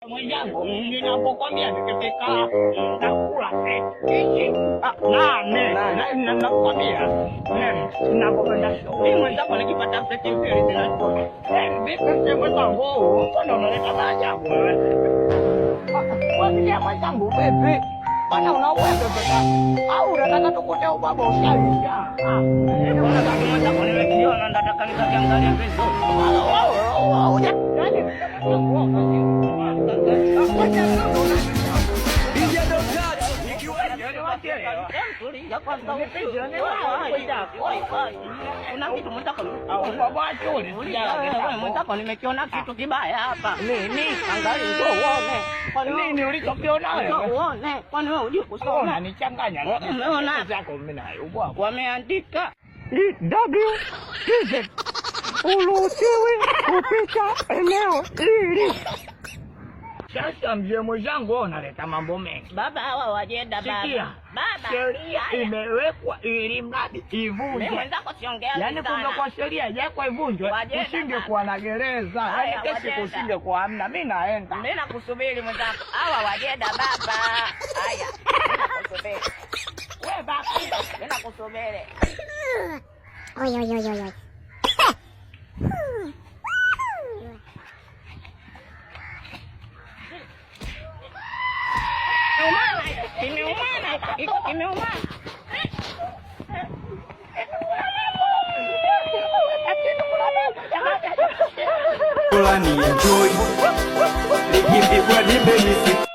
Mwenzangu, ninapokwambia nikifika nakula keki nane, nakwambia napokwenda mimi mwenzangu nikipata pleti mbili zinatosha. Vipi mzee mwenzangu, mbona unaleta maajabu wewe? Wewe mwenzangu vipi? Bwana una uwezo sasa au unataka tukute ubaba ushaisha? Mwenzangu nimekiona, nataka nikakiangalia vizuri. Mwenzako nimekiona kitu kibaya hapa. Nini? Angalia njoo uone. Nini ulichokiona wewe? Uone. Kwani wewe hujui kusoma? Unanichanganya. Umeona? Zako mimi nayo. Wameandika EW TZ. Uruhusiwi kupita eneo hili. Sasa mzee mwenzangu, wewe unaleta mambo mengi. Baba hawa wajenda baba. Sikia. Baba. Sheria imewekwa ili mradi Mimi ivunjwe. mwenzako siongea Yaani kungekuwa sheria haijawekwa ivunjwe, Wajenda kusingekuwa na gereza. Yaani Haya, kesi wajenda. kusingekuwa hamna. Mimi naenda. Mimi nakusubiri mwenzako. Hawa wajenda baba. Haya. Mimi nakusubiri. Wewe baba. Mimi nakusubiri. Oi, oi, oi, oi, oi. Imeumana. Imeumana. Imeumana. Fulani enjoy, nikipigwa nipe misi.